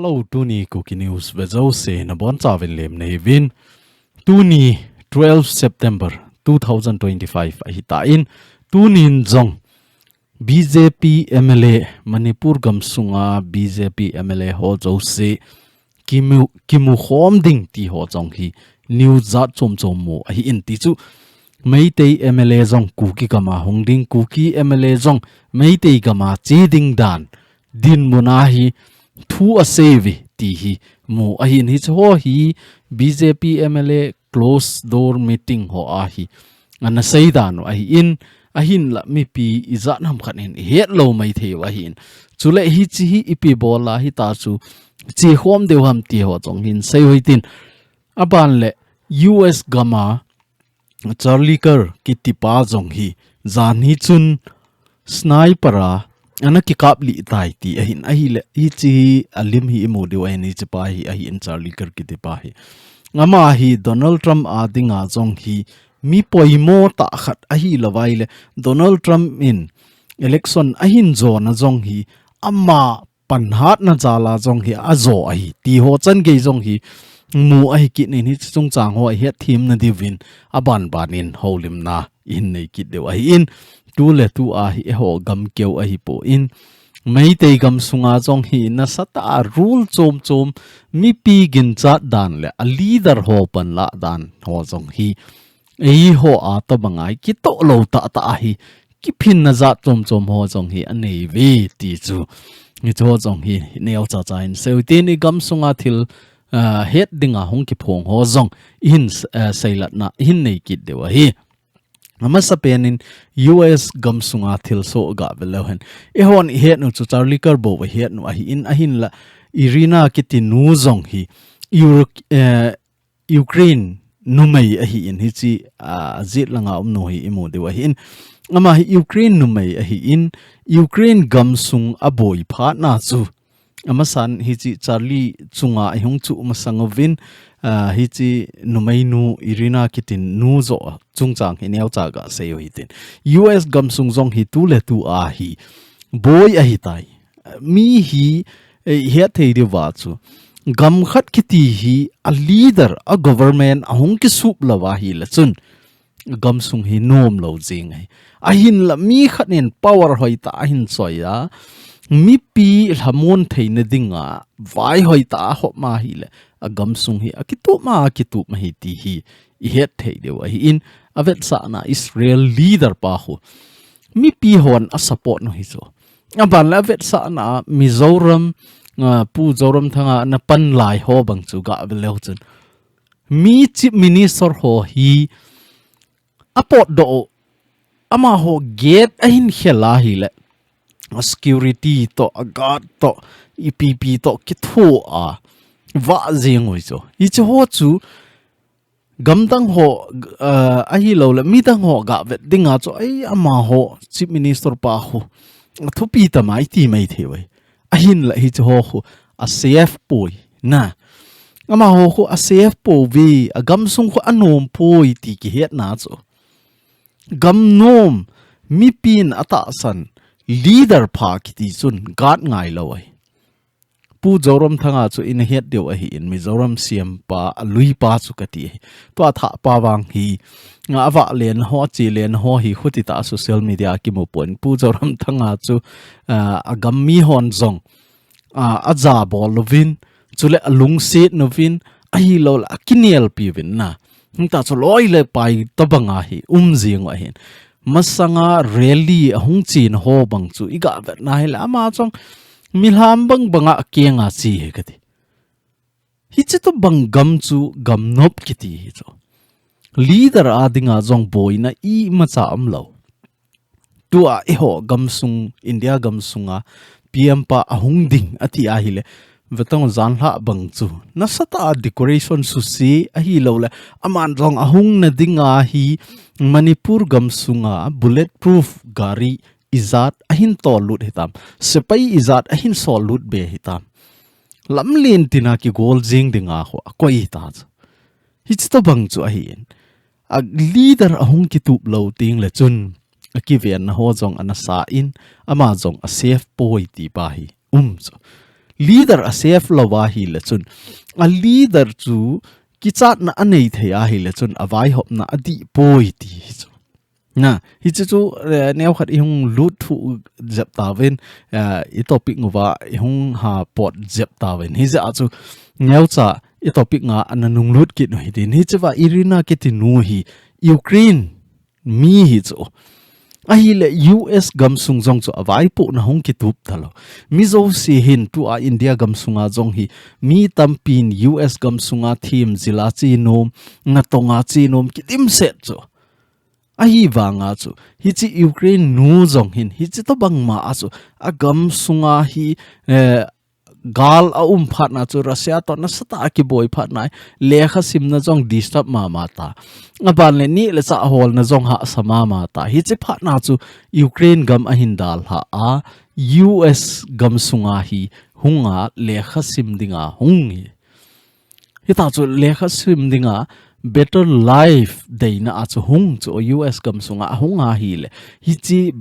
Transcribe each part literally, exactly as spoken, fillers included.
Hello, tuni Kuki News vejouse nabonchauvin lemna neiyuvin. Tuni twelve September two thousand twenty-five ahitan, tunin jong B J P M L A, Manipur gamsunga B J P M L A ho jouse kimu, kimukhom ding ti ho jong hi news jat chom chom mu ahin, tichu Meitei M L A jong Kuki gama hung ding, Kuki M L A jong Meitei gama che ding dan dinmun a hi thu aseiuve ti hi mu ahin, hiche ho hi B J P M L A closed door meeting ho a hi ana seidan u ahin, ahinla mipi ijat ham khat hin ihet lou maithei u ahin. Chule hiche hi ipi bol a hita chu chekhom diu ham ti ho jong hin seiu hitin. Aban le U S gama Charlie Kirk kitipa jong hi jan hi chun sniper a ana kikap lih tai ti ahin, ahile hiche hi alim hi imu diu ahin, hichepa hi ahin, Charlie Kirk kitipa hi. Ama hi Donald Trump a dinga jong hi mi poimo tah khat ahilou vaile Donald Trump in election ahin jona jong hi ama panhatna jal a jong hi ajo ahi ti ho changei jong hi mu ahi kit in, hiche chungchang ho ihet themna diuvin aban ban in houlimna ihin nei kit diu ahin, tuletu a hi eiho gam keu ahipon, Meitei gamsunga jong hi nasatah a rule chom chom, mipi ginchat dan le a leader ho panlah dan ho jong hi eiho a tobang a hi kitoh lou tah tah ahi, kiphinna jat chom chom ho jong hi aneiuve ti chu, hiche ho jong hi neocha cha in seiu hitin, igamsunga thil, ah, het dinga hung kiphong ho jong ihin, ah, seilatna ihin nei kit diu ahi. Amasapen in U S gamsunga thilsoh gave leu hen, eihon ihet u chu Charlie Kirk bou ihet u ahin, ahinla Iryna kiti nu jong hi Ur-, eh, Ukraine numei ahin, hiche, ah, jet langa um nu hi imu diu ahin. Ama hi Ukraine numei ahin, Ukraine gamsung aboi phatna chu amasan hiche Charlie chunga ihung chu masang uvin, ah, hiche numeinu Iryna kitin nu joh chungchang hi neocha gasei u hitin. U S gamsung jong hi tuletu a hi boi ahitai. Mi hi, eh, ihet thei diuva chu, gam khat kiti hi a leader, a government ahung kisup lou ahile chun, gamsung hi nom lou jing ahi. Ahinla mi khat in power hoitah ahin choi a, mipi lhamon theina dinga vai hoitah ahop ma ahile, agamsung hi akitup ma, akitup ma ahi ti hi ihet thei diu ahin, avetsahna Israel leader pa khu mipi hon asupport u hi chu. Aban le avetsahna Mizoram, ah, Pu Zoramthanga ana pan lai ho bang chu gave leu chun, mi Chief Minister ho hi apotdoh u, amaho gate ahin khel ahile, a security toh, a guard toh, ipi ipi toh kitho a vah jeng u hi chu. Hiche ho chu gamdang ho, ah, ahilouleh midang ho gavet dinga chu, ei, amaho Chief Minister pa khu athupi tama iti maithei uve. Ahinla hiche ho khu a safe poi na. Amaho khu a safe pouve, agamsung khu anom poi ti kihetna chu. Gam nom, mipin atahsan leader pha kiti chun guard ngailou ahi. Pu Zoramthanga chu ina het diu ahin, Mizoram C M pa, alui pa chu kati ahi. Tua thah pa vang hi, a, avah len ho, ache len ho hi, khuti tah a social media a kimu pon. Pu Zoramthanga chu, a, agam mi hon jong, a, ajabol louvin, chule alungset louvin, ahilouleh akinelpi uvin na. Hita chu loi le pai tobanga hi um jing u ahin. Masanga rally ahung chena ho bang chu iga vetna hile ama chong milham bang banga akenga che hi kati. Hiche tobang gam chu gam nop kiti hi chu. Leader a dinga jong boina imacha umlou. Tua eiho gamsung, India gamsunga P M pa ahung ding ati ahile, vetang janhi bang chu nasatah a decoration suse ahilouleh, aman jong ahungna dinga hi Manipur gamsunga bulletproof gari ijat ahin tollut hitam, sepai ijat ahin sollut be hitam. Lamlen tina kigol jing dinga khu akoi hita chu. Hiche tobang chu ahin. A leader ahung kitup lou teng le chun, akivenna ho jong ana sa in, ama jong a safe poi ti pa hi um chu. Leader a safe lou ahile chun, a leader chu kichatna anei thei ahile chun, a vaihopna adih poi ti hi chu. Na, hiche chu, eh, neokhat i hung lut thu jep tauvin, eh, i topic uva i hung ha pot jep tauvin. Hijeh a chu, neocha i topic nga ana nung lut kit u hitin. Hiche va Irina kiti nu hi Ukraine mi hi chu. Ahile U S gamsung jong chu a vaipohna hung kitup talou. Mi jouse hin tua India gamsunga jong hi mi tampin U S gamsunga themjila chenom, natong a chenom kidimset chu. Ahivanga chu, hiche Ukraine nu jong hin, hiche tobang ma a chu, a gamsunga hi, eh, gal a um phat na chu, Russia toh nasatah a kiboi phat na, lekha simna jong disturb mama ta. Aban le neh le chah holna jong hahsa mama ta. Hiche phat na chu, Ukraine gam ahin dalha a, U S gamsunga hi hunga lekha sim dinga hung hi. Hita chu lekha sim dinga better life deina a chu hung chu U S gamsunga hung ahile. Hiche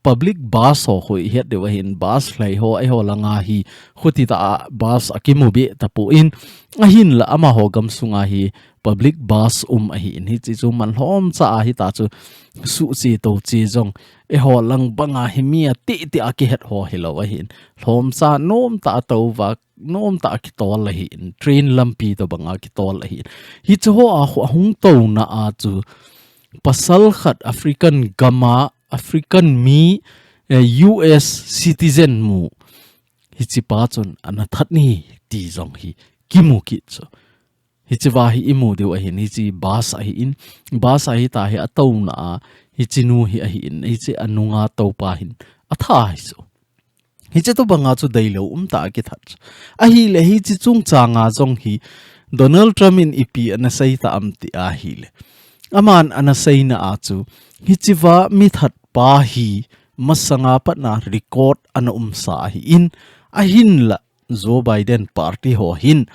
public bus ho khu i het diu ahin, bus lhai ho, eiho langa hi khuti tah a bus a kimu be tapon, ahinla amaho gamsunga hi public bus um ahin, hiche chu man lhomcha a hita chu suhche toche jong eiho lang banga hi mi a titi a kihet ho hilou ahin, lhomcha nomtah a touva, nomtah a kitol ahin, train lampi tobanga kitol ahin. Hiche ho a khu ahung touna a chu pasal khat African gama, African mi, eh, U S citizen mu. Hiche pa chun ana that ni ti jong hi kimu kit chu. Hiche va hi imu diu ahin, hiche bus ahin, bus a hita hi atouna a, hiche nu hi ahin, hiche a nunga toupa hin atha hi chu. Hiche tobanga chu deilou umtah a kithat chu. Ahile hiche chungchanga jong hi Donald Trump in ipi ana sei ta am ti ahile. Aman ana seina a chu, hiche va mi that pa hi masanga patna record ana umsa ahin, ahinla Joe Biden party ho hin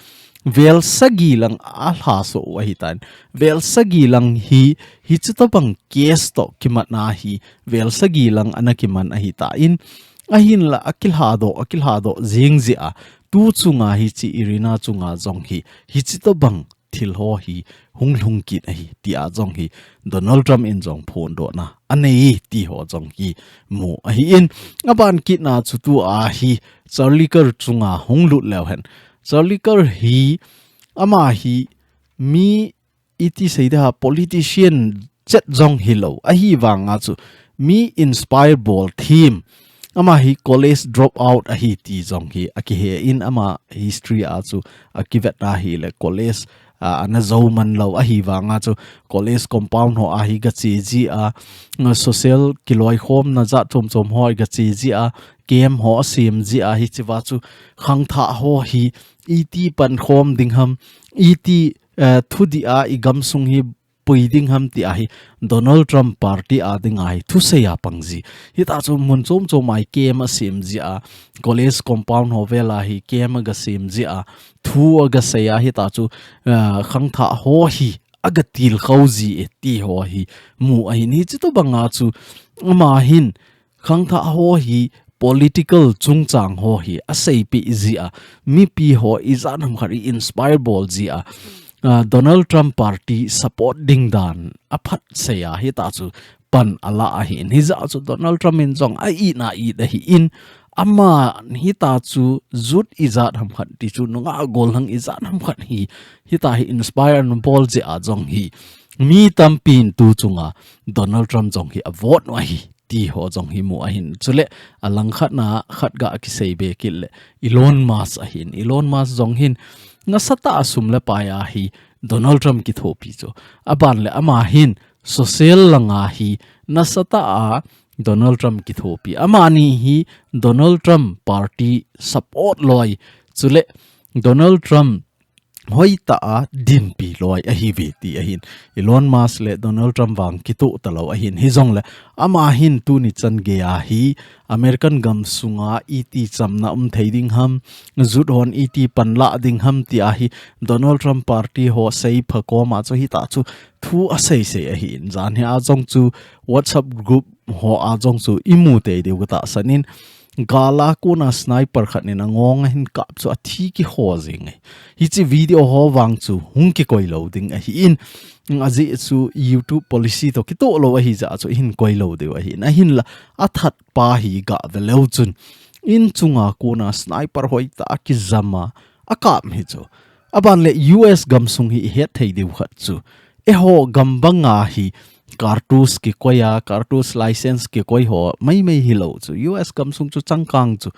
vel sagi lang a lhaso u ahitan. Vel sagi lang hi, hiche tobang case toh kimatna hi, vel sagi lang ana kiman ahitan. Ahinla akilhadoh, akilhadoh jing jeh a, tu chunga hiche Irina chunga jong hi, hiche tobang thil ho hi hung lhung kit ahi, tia jong hi Donald Trump in jong phondohna anei ti ho jong hi mu ahin. Aban kitna chu tua hi Charlie Kirk chunga hung lut leu hen. Charlie Kirk hi ama hi mi iti sei dia politician chet jong hilou. Ahivanga chu mi inspire bol them. Ama hi college drop out ahi ti jong hi akihe in ama history a chu akivet ahile college, a, ana jou man lou ahivanga chu college compound ho a hi gache ji a, social kiloikhomna jat chom chom ho gache ji a, camp ho asem ji a, hiche va chu khangthah ho hi iti pankhom ding ham, iti, eh, thudih a i gamsung hi pui ding ham ti ahi Donald Trump party a dinga hi thusei a pang ji. Hita chu mun chom chom a hi camp asem ji a, college compound ho vel a hi camp agasem ji a, thu agasei a hita chu, ah, khangthah ho hi agatilkhou ji e ti ho hi mu ahin hiche tobanga chu ama hin khangthah ho hi political chungchang ho hi aseipeh ji a, mipi ho ijat ham khat i inspire bol ji a, ah, Donald Trump party support ding dan aphat sei a hita chu pan ala ahin. Hijeh chu Donald Trump in jong a-itna it ahin ama hita chu jut ijat ham khat ti chu nungah gollhang ijat ham khat hi hita hi inspire anabol jeh a jong hi mi tampin tu chunga Donald Trump jong hi avote u ahi ti ho jong hi mu ahin. Chule alangkhat na khat ga kisei be kit le Elon Musk ahin. Elon Musk jong hin nasatah a sum le pai a hi Donald Trump kithopi chu. Aban le ama hin social langa hi nasatah a Donald Trump kithopi. Amani hi Donald Trump party support loi. Chule Donald Trump hoitah a dinpi loi ahiuve ti ahin. Elon Musk le Donald Trump vang kitoh talou ahin. Hijongle ama hin tuni chan geiya hi American gamsunga iti chamna um thei ding ham, jut hon iti panla ding ham ti ahi Donald Trump party ho seipha koma chu hita chu thu asei sei ahin. Jan hi a jong chu WhatsApp group ho a jong chu imu tei diu katahsan in Gal a kona sniper khat in angong a hin kap chu athi kiho jing e. Hiche video ho vang chu hung kikoi lou ding ahi in. Ajeh chu YouTube policy toh kitoh lou ahi jeh a chu ihin koi lou diu ahi in. Ahinla athat pa hi gah ve leu chun in chunga kona sniper hoitah a kijam a akap hi chu. Aban le U S gamsung hi ihet thei diu khat chu. Eiho gam banga hi cartridge kikoi a, cartridge license kikoi ho maimai hilou chu. U S gamsung chu changkang chu.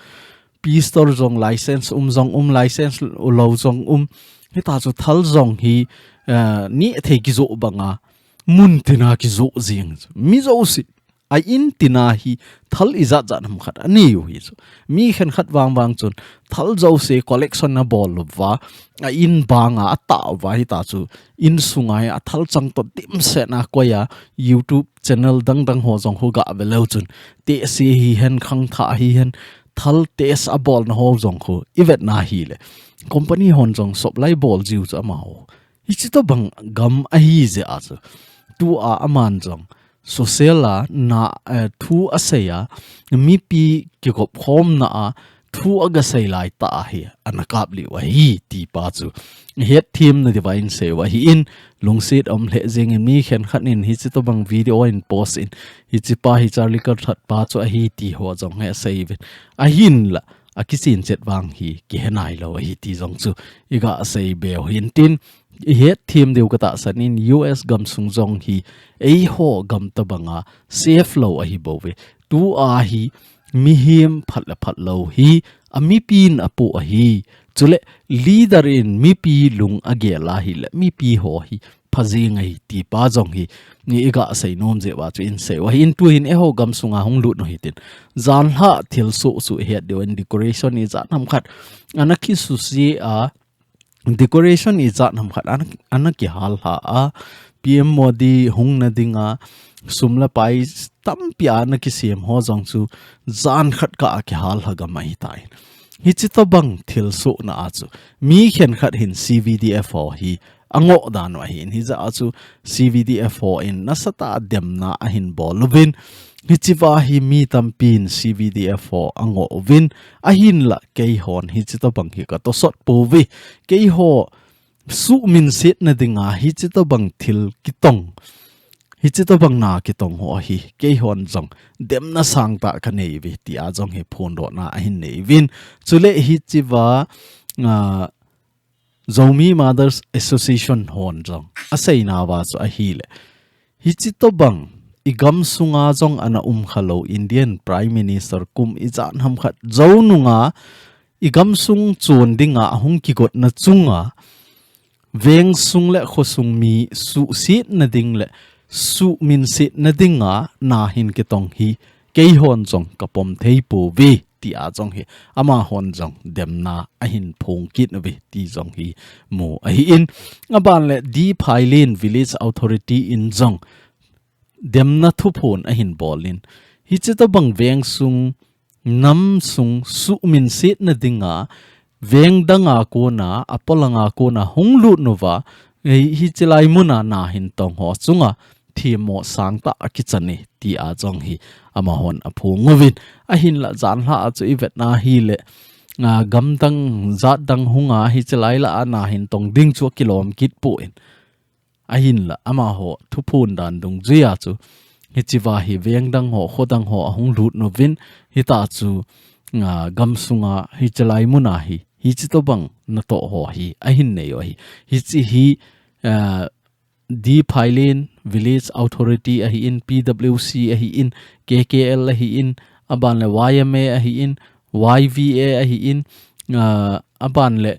Pistol jong license um jong um, license lou jong um. Hita chu thal jong hi, eh, neh thei kijoh banga mun tina kijoh jing chu. Mi jouse a in tina hi thal ijat jat ham khat anei u hi chu. Mi khenkhat vang vang chun thal jouse collection abol uva, a in banga atah uva hita chu in sunga hi athal chang toh dimset na koi a YouTube channel dang dang ho jong khu gah ve leu chun tehse hihen, khangthah hihen, thal test abolna ho jong khu ivet na hile company hon jong supply bol jiu chu amaho. Hiche tobang gam ahi jeh a chu. Tua aman jong social a na, eh, thu asei a, mipi kikop khomna a, thu agasei lai tah a hi, ana kap lih u ahi, ti pa chu. Hetthemna diuva insei u ahi in, lungset um lheh jeng in mi khenkhat in hiche tobang video in post in, hiche pa hi Charlie Kirk that pa chu ahi ti ho jong hi asei uvin. Ahinla, akichen chet vang hi, kihe nailou ahi ti jong chu, igah sei beu hin tin, ihet them diu katahsan in U S gamsung jong hi eiho gam tobanga safe lou ahi bouve. Tua hi mihem phat le phat lou hi amipin apoh ahi. Chule leader in mipi lung agel ahile mipi ho hi phajing ahi ti pa jong hi ni igah sei nom jeh uva chu insei u ahi in tuhin eiho gamsunga hung lut u hitin. Janhi thilsoh chu ihet diu in decoration ijat ham khat ana kisusia decoration ijat ham khat ana, ana kihal lha a, P M Modi hungna dinga sum le pai tampi ana kisem ho jong chu jan khat kah a kihal lha gam ahitai. Hiche tobang thilsohna a chu mi khenkhat hin C V D F ho hi angoh dan u ahi in hijeh a chu C V D F ho in nasatah a demna ahin bol uvin Hichea hi mi tampin C V D F ho angoh uvin, ahinla keihon hiche tobang hi katosot pouve. Keiho suhminsetna dinga hiche tobang thil kitong, hiche tobang na kitong ho hi keihon jong demna sangtah kanei uve, tia jong hi phondohna ahin nei uvin. Chule hichea, ah, Zomi Mothers Association hon jong aseina uva chu ahile, hiche tobang i gamsunga jong ana umkhalou Indian Prime Minister kum ijat ham khat jou nunga i gamsung chon dinga ahung kigotna chunga vengsung le khosung mi suhsetna ding le suhminsetna dinga na hin kitong hi keihon jong kapom thei pouve, tia jong hi amahon jong demna ahin phong kit uve ti jong hi mu ahin. Aban le D Phailin Village Authority in jong demna thuphon ahin bolin, hiche tobang vengsung, namsung suhminsetna dinga veng danga kona, apolanga kona hung lut uva, hi, hiche lai muna na hin tong ho chunga themmo sangtah akichan e, tia jong hi amahon aphong uvin. Ahinla janhi a chu ivetna hile, a, gamdang jatdang hunga hiche lai lah a na hin tong ding chu akilom kit poi. Ahinla amaho thuphon dan dungjuia chu hichea hi vengdang ho, khodang ho ahung lut uvin, hita chu, a, gamsunga hiche lai muna hi, hiche tobang natoh ho hi ahin nei u ahi. Hiche hi, a, D Phailin Village Authority ahin, P W C ahin, K K L ahin, aban le Y M A ahin, Y V A ahin, a, aban le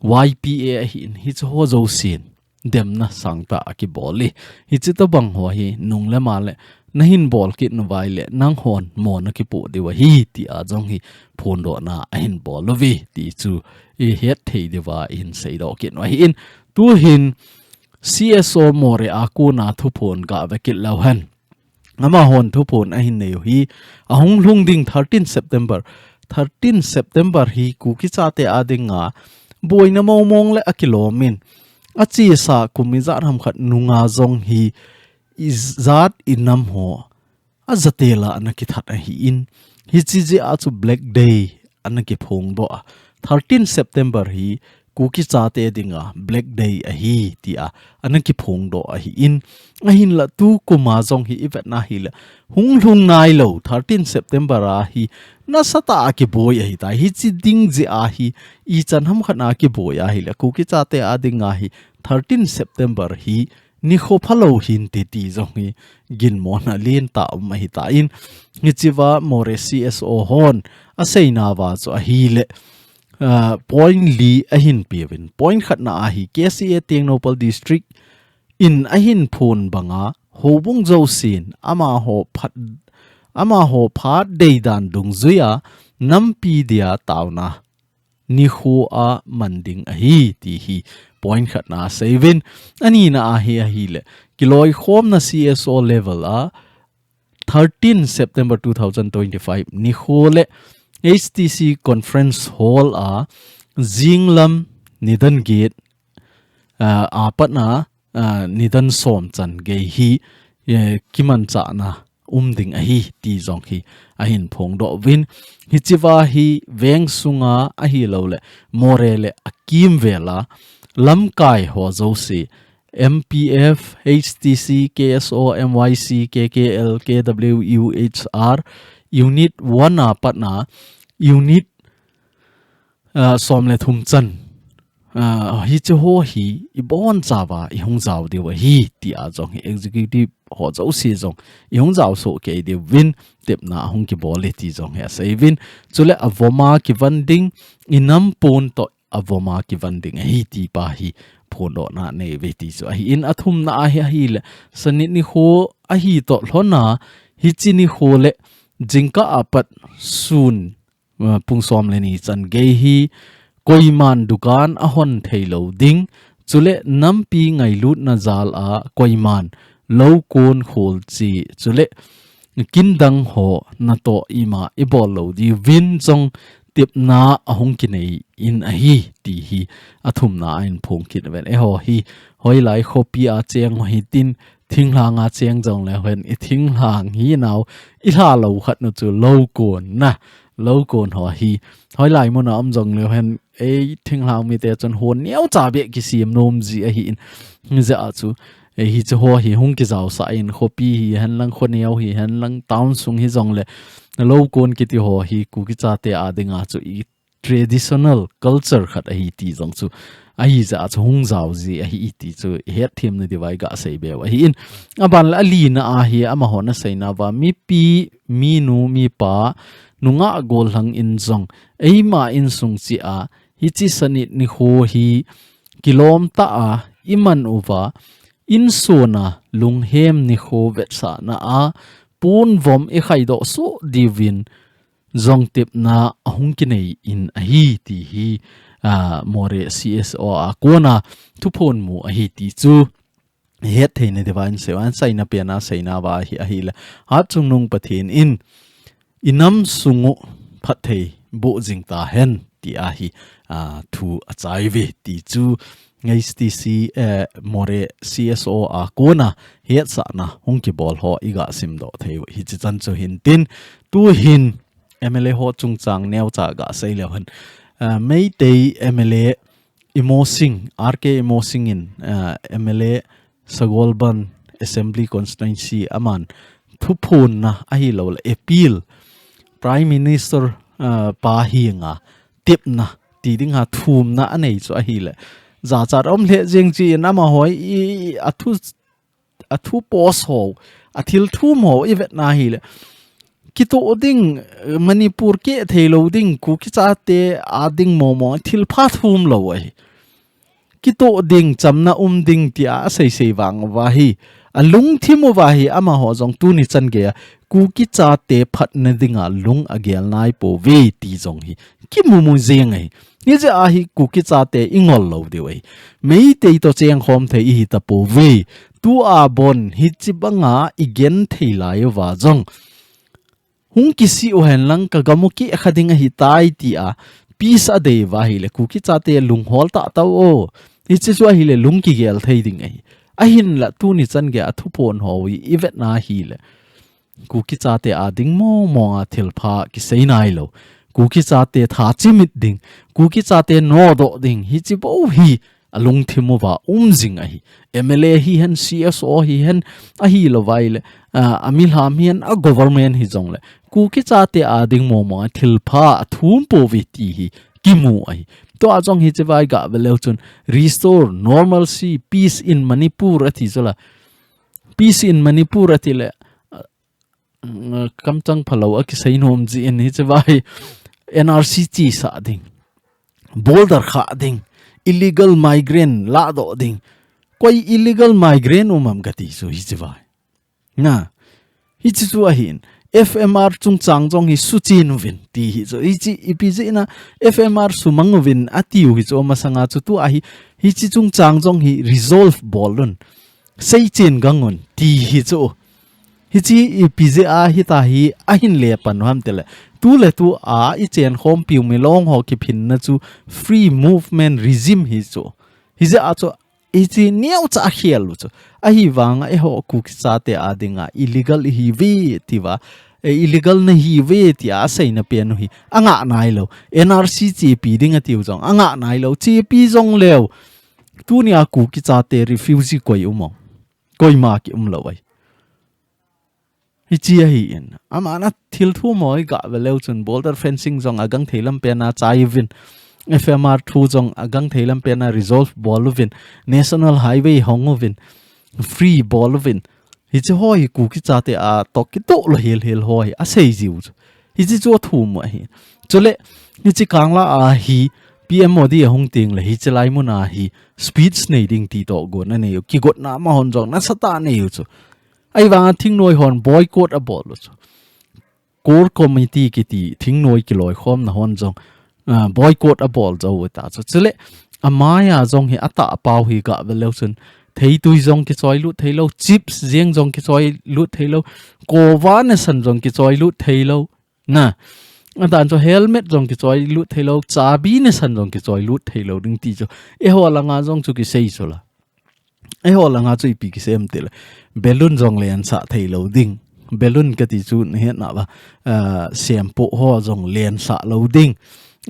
Y P A ahin, hiche ho jousen demna sangtah akibol e. Hiche tobang ho hi nung le ma le nahin bol kit uva ahile nanghon mo nakipoh diu ahi, tia jong hi phondohna ahin bol uve ti chu ihet thei diuva ihin seidoh kit u ahin. Tuhin C S O Moreh a kona thuphon gave kit leu hen. Amahon thuphon ahin nei u hi ahung lhung ding thirteen September. Thirteen September hi Kuki chate a dinga boina momong le akilom in, achesa kum ijat ham khat nunga jong hi ijat inam ho ajatela ana kithat ahin, Hichi jeh a chu Black Day ana kiphongdoh a. Thirteen September hi Kuki chate dinga Black Day ahi tia ana kiphongdoh ahin. Ahinla tukum a jong hi ivetna hile hung lhung nailou thirteen September a hi nasatah a kiboi ahitai. Hichi ding jeh a hi ichan ham khat a kiboi ahile Kuki chate a dinga hi thirteen September hi nikho phalou hinte ti jong hi ginmona lentah um ahitan, hichea Moreh C S O hon aseinauva chu ahile, ah, point li ahin peuvin. Point khatna a hi K C A Tengnoupal District in ahin phon banga houbung jousen amaho phat, amaho phat deidan dungjuia nampi dia taona nikho a man ding ahi ti hi point khatna a seiyuvin. Anina a hi ahile kiloikhomna C S O level a thirteen September two thousand twenty-five nikho le H T C Conference Hall a jinglam nidan get, ah, apatna, ah, nidan som chan gei hi, eh, kimanchahna um ding ahi ti jong hi ahin phongdoh uvin. Hichea hi veng sunga ahilou le Moreh le akimvel a lamkai ho jouse M P F, H T C, K S O, M Y C, K K L, K W U H R, Unit one apatna Unit, ah, som le thum chan, ah, hiche ho hi ibonchauva ihung jao diu ahi tia jong hi executive ho jouse jong ihung jao soh kei diuvin tepna ahung kibol e ti jong hi aseiyuvin. Chule avoma kivon ding, inam pon toh avoma kivon ding ahi ti pa hi phondohna neiuve ti chu ahin. Athumna a hi ahile Sanit nikho ahi toh lhona hichi nikho le jingkah apat sun, ah, pung som le ni chan gei hi koiman dukan ahon theilou ding, chule nampi ngailutna jal a koiman lou kon kholche, chule kindang ho natoh ima ibol lou diuvin jong tepna ahung kinei in ahi ti hi athumna a hin phong kit uve. Eiho hi hoilai khopi a cheng hitin thinglhang a cheng jongleu hen i thinglhang hinau i lha lou khat nu chu lou kon na, lou kon ho hi hoilai mun a um jongleu hen ei thinglhang mite chun hon neocha beh kisem nom ji ahin, hijeh a chu, eh, hiche ho hi hung kijaosah in, khopi hihen lang, khoneo hihen lang, town sung hijongle, lou kon kiti ho hi Kuki chate a dinga chu i traditional culture khat ahi ti jong chu, ahijeh a chu hung jao ji ahi ti chu i hetthem na diuva i gasei beu ahin. Aban le alina a hi amahon aseinauva mipi, minu, mipa, nungah gollhang in jong eima insung cheh a hichi Sanit nikho hi kilom tah a iman uva, insung a lunghem nikho vetsahna a ponvom i khaidoh soh diuvin jong tepna ahung kinei in ahi ti hi, ah, Moreh C S O a kona thuphon mu ahi ti chu hetthei na diuva in seiyu, aseina pen a seinauva hi ahile, Hatchungnung Pathen in i nam sung u phatthei boh jing tahen ti ahi, ah, thu achaiyuve ti chu H T C, eh, Moreh C S O a kona hetsahna hung kibol ho i gasimdoh theiyu hichi chan chu hintin, tuhin M L A ho chungchang neocha gasei leu hen, ah, Meitei M L A Imosing, R K Imosing in, ah, M L A Sagolband Assembly Constituency aman thuphonna ahilou le appeal Prime Minister, ah, pa henga tepna ti dinga thumna anei chu ahile, jachat aum lheh jeng cheh in amaho i, i, athu, athu post ho, athil thum ho i vetna hile, kitoh ding, Manipur keh theilou ding, Kuki chate a ding momo thilpha thum lou ahi. Kitoh ding, chamna um ding tia aseisei vang uva hi, alungthim uva hi, amaho jong tuni chan geiya Kuki chate phatna dinga lung agel naipouve ti jong hi kimumu jeng ahi. Hijeh a hi Kuki chate i ngol lou diu ahi. Meitei toh chengkhom thei ihi tapouve. Tua bon hichi banga i genthei lai uva jong hung kisih uhen lang ka gam u keh kha ding ahitai tia peace adei uva ahile Kuki chate lunghol tah tau o. Hichi chu ahile lung kigel thei ding ahi. Ahinla tuni chan geiya thuphon ho i, i vetna hile, Kuki chate a ding mong mong a thilpha kisei nailou. Kuki chate tha chimit ding, Kuki chate nodoh ding, hichi bou hi alungthim uva um jing ahi. M L A hihen, C S O hihen, ahilouva ahile, ah, amilham hihen, a government hijongle, Kuki chate a ding mong mong a thilpha athum pouve ti hi kimu ahi. Tua jong hichi vai gah ve leu chun, restore normalcy, peace in Manipur ati chu la. Peace in Manipur ati le, uh, kamchang phalou a kisei nom jin hichi vai N R C chesah ding, border khah ding, illegal migrant lahdoh ding. Koi illegal migrant um am kati chu hichi vai. Na, hichi chu ahin, F M R chungchang jong hi suchen uvin ti hi chu. Hichi ipi jeh ina F M R sumang uvin atiu hi chu, amasanga chu tua hi, hichi chungchang jong hi resolve bol un, seichen gang un ti hi chu. Hichi ipi jeh a hita hi ahin le pan u ham tile, tu le tu a i chenkhompiu milong ho kiphinna chu free movement regime hi chu. Hijeh a chu hichi neocha akhel u chu. Ahivanga eiho Kuki chate a dinga illegal ihiuve tia, eh, illegal nahiuve tia aseina pen u hi angah nailou. N R C chepi ding atiu jong angah nailou. Chepi jongleu, tunia Kuki chate refugee koi um o? Koima kium lou ahi. Hichi ahin, aman athil thum ho hi gah ve leu chun border fencing jong agangthei lam pen a chai uvin, F M R thu jong agangthei lam pen a resolve bol uvin, National Highway hong uvin, free bol uvin. Hichi ho hi Kuki chate a toh kitoh lou hel hel ho hi asei jiu chu. Hichi chu athum u ahi. Chule, hichi Kangla a hi P M Modi ahung tengle hichi lai mun a hi speech nei ding ti toh gon anei u. Kigotna amahon jong nasatah anei u chu. Ahivanga thingnoi hon boycott abol u chu. Core committee kiti thingnoi kiloikhomna hon jong, ah, boycott abol jou u ta chu. Chule, amaiya jong hi atahpau hi gah ve leu chun, theitui jong kichoilut theilou, chips jeng jong kichoilut theilou, kova nasan jong kichoilut theilou. Na, adan chu helmet jong kichoilut theilou, chabi nasan jong kichoilut theilou ding ti chu. Eiho langa jong chu kisei chu la. Eiho langa chu ipi kisei em tile, balloon jong lensah theilou ding. Balloon kati chu nahet nauva, ah, sempoh ho jong lensah lou ding.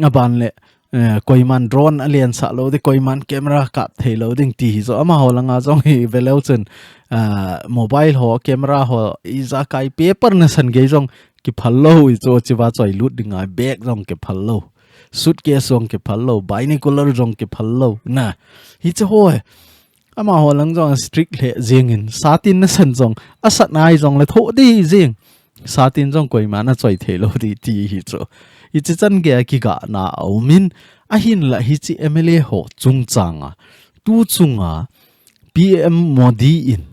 Aban le, eh, koiman drone alensah lou ding, koiman camera kap theilou ding ti hi chu. Amaho langa jong hi ve leu chun, ah, mobile ho, camera ho, ijakai paper nasan gei jong kiphal lou, hichu chiva choilut dinga bag jong kiphal lou. Suitcase jong kiphal lou, binocular jong kiphal lou. Na, hichi ho hi. Amaho lang jong strict lheh jengin, satin nasan jong, asat nai jongle thoh ding jeng. Satin jong koiman achoi theilou ding ti hi chu. Hichi chan geiya kigahna aumin, ahinla hichi M L A ho chungchanga, tu chunga, P M Modi in,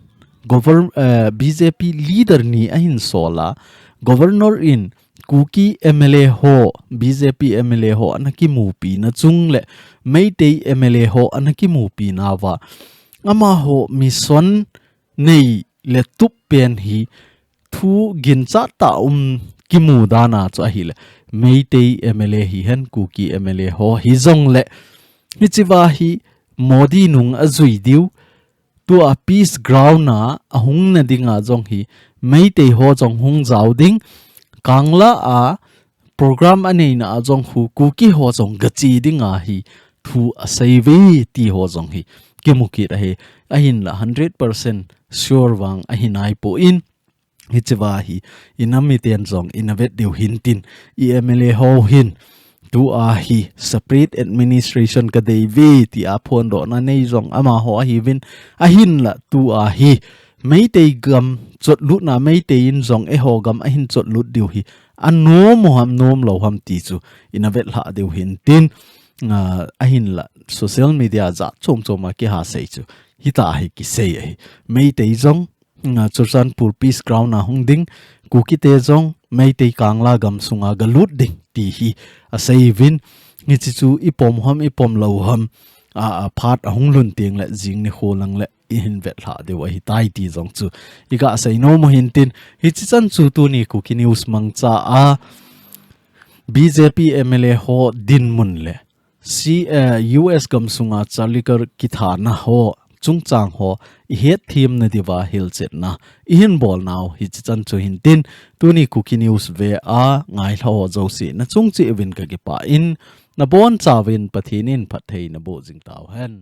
govern-, eh, B J P leader ni ahin sol a, Governor in Kuki M L A ho, B J P M L A ho ana kimupina chung le Meitei M L A ho ana kimupina uva, amaho mission nei le tup pen hi thu ginchat tah um kimu dan a chu ahile, Meitei M L A hihen, Kuki M L A ho hijongle, hichiva hi Modi nung ajui diu, tua peace ground a ahung na dinga jong hi, Meitei ho jong hung jao ding, Kangla a program aneina a jong khu Kuki ho jong gache dinga hi thu asei uve ti ho jong hi kimu kit ahi. Ahinla hundred percent sure vang ahi naipon, hichiva hi inam miten jong ina vet diu hintin, i M L A ho hin tua hi separate administration kadei uve tia phondohna nei jong amaho ahiuvin, ahinla tua hi Meitei gam chotlutna, Meitei in jong eiho gam ahin chotlut diu hi anom u ham, nom lou ham ti chu ina vetlhah diu hintin, ah, ahinla social media jat chom chom a kiha sei chu hita hi kisei ahi. Meitei jong, ah, Churachandpur Peace Ground a hung ding, Kukite jong Meitei Kangla gamsunga galut ding ti hi asei uvin, hichi chu ipom ham, ipom lou ham, a, a phat ahung lhun tengle jing nikho lang le ihin vetlhah diu ahitai ti jong chu iga sei nom u hintin, hichi chan chu tuni Kuki News mangcha a B J P M L A ho dinmun le C, eh, U S gamsunga Charlie Kirk kithana ho chungchang ho i hetthem na diuva hilchetna i hin bol nau hichi chan chu hin tin, tuni Kuki News ve a ngailha ho jouse na chung cheh uvin ka kipah in, na bonchauvin Pathen in phatthei na boh jing tauhen.